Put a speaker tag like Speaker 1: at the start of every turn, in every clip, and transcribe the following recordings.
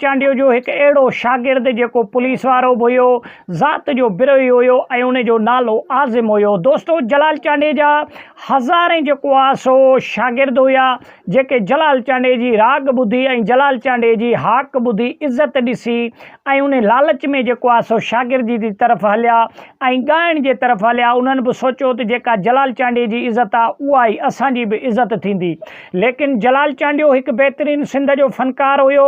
Speaker 1: چانڊيو جو هڪ اهڙو شاگرد جيڪو پوليس وارو به هيو، ذات جو بروهي هيو ۽ ان جو نالو عازم هيو. دوستو جلال چانڊيي جا هزارين جيڪو آ سو شاگرد هيا جيڪي جلال چانڊيي جي راڳ ٻڌي ۽ جلال چانڊيي جي هاڪ ٻڌي عزت ڏسي ۽ ان لالچ ۾ جيڪو آ سو شاگردي جي طرف هليا ۽ ڳائڻ جي طرف هليا انهن به سوچيو ته جيڪا جلال چانڊيي جي عزت آ اها ئي اسان جي به عزت ٿيندي. ليڪن جلال چانڊيو هڪ بهترين سنڌ جو فنڪار هيو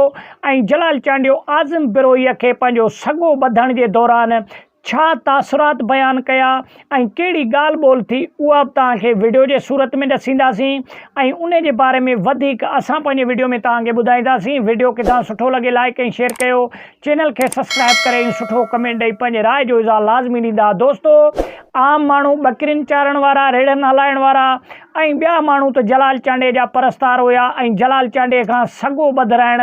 Speaker 1: ۽ جلال چانڊيو اعظم بروهيء کي پنهنجو سڳو ٻڌڻ جي دوران ڇا تاثرات بيان ڪيا ۽ ڪهڙي ڳالهه ٻولهه ٿي اها به توهان کي وڊيو جي صورت ۾ ڏسينداسين ۽ ان جي باري ۾ وڌيڪ اسان پنهنجي وڊيو ۾ توهان کي ٻڌائينداسين وڊيو ڪٿان سٺو لڳي لائيڪ ۽ شيئر ڪيو چينل کي سسڪرائب ڪري ۽ سٺو ڪمينٽ ڏئي پنهنجي راء جو اظهار لازمي ڏيندا دوستو عام ماڻهو ٻڪرين چارڻ وارا ريڙهن هلائڻ وارا ۽ ٻيا ماڻهو ته جلال چانڊيي جا پرستار هيا ۽ جلال چانڊيي کان سڳو ٻڌرائڻ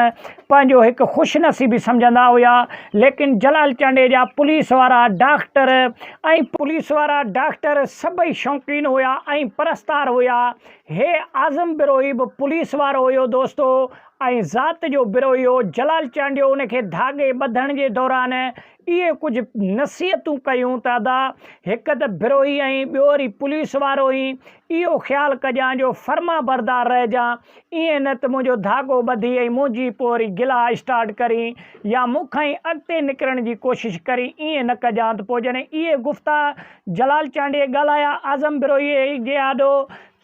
Speaker 1: پنهنجو هڪ خوش نصيبي سمجهندا هيا ليڪن جلال چانڊيي جا پوليس وارا ڊاڪٽر ۽ پوليس وارا ڊاڪٽر سڀئي شوقين هيا ۽ پرستار هيا هي اعظم بروهي به پوليس وارو هيو دوستو ۽ ذات جو بروهي هو جلال چانڊيو ان کي ڌاڳي ٻڌڻ جي دوران اهي ڪجهه نصيحتون ڪيون ته ادا هڪ ته بروهي آهين ٻيو وري پوليس وارو آهين اهو خيال ڪجان جو فرمانبردار رهجان ائين نه ته منهنجو ڌاڳو ٻڌي ۽ منهنجي پوء وري گلا اسٽارٽ ڪرين يا مون کان ئي اڳتي نڪرڻ جي ڪوشش ڪرين ائين نه ڪجان ته پوء جڏهن اهي گفتا جلال چانڊيي ڳالهايا اعظم بروهي جي آڏو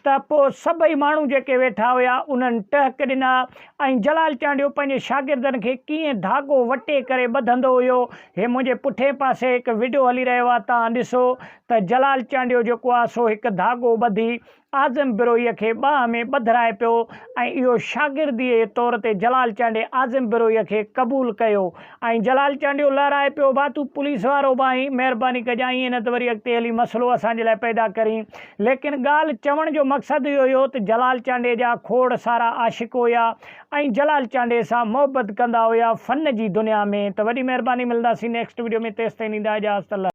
Speaker 1: ته پوء سڀئي ماڻهو جيڪي ويٺا هيا انهن ٽهڪ ڏنا ۽ جلال چانڊيو پنهنجي شاگردن کي ڪيئن ڌاڳو وٽي ڪري ٻڌندو هيو هي منهنجي پٺئين پاسي هڪ وڊيو هلي رهيو آهي توهان ڏسو ته جلال چانڊيو جيڪو آهي سو هڪ ڌاڳو ٻڌي اعظم بروهيء کي ٻانهن ۾ ٻڌرائي پيو ۽ اهو شاگرديء جي طور تي جلال چانڊيي اعظم بروهيء کي قبول ڪيو ۽ جلال چانڊيو لهرائي پيو ڀا تون پوليس وارو به آهين مهرباني ڪجان ائين نه ته وري اڳتي هلي مسئلو اسان جي لاء پيدا ڪرين ليڪن ڳالهه چوڻ جو مقصد اهو هيو ته جلال چانڊيي جا کوڙ سارا عاشق هيا ۽ جلال چانڊيي سان محبت ڪندا هيا فن جي دنيا ۾ ته وڏي مهرباني ملنداسين نيڪسٽ وڊيو ۾ تيستائين ڏيندا اجازت الله.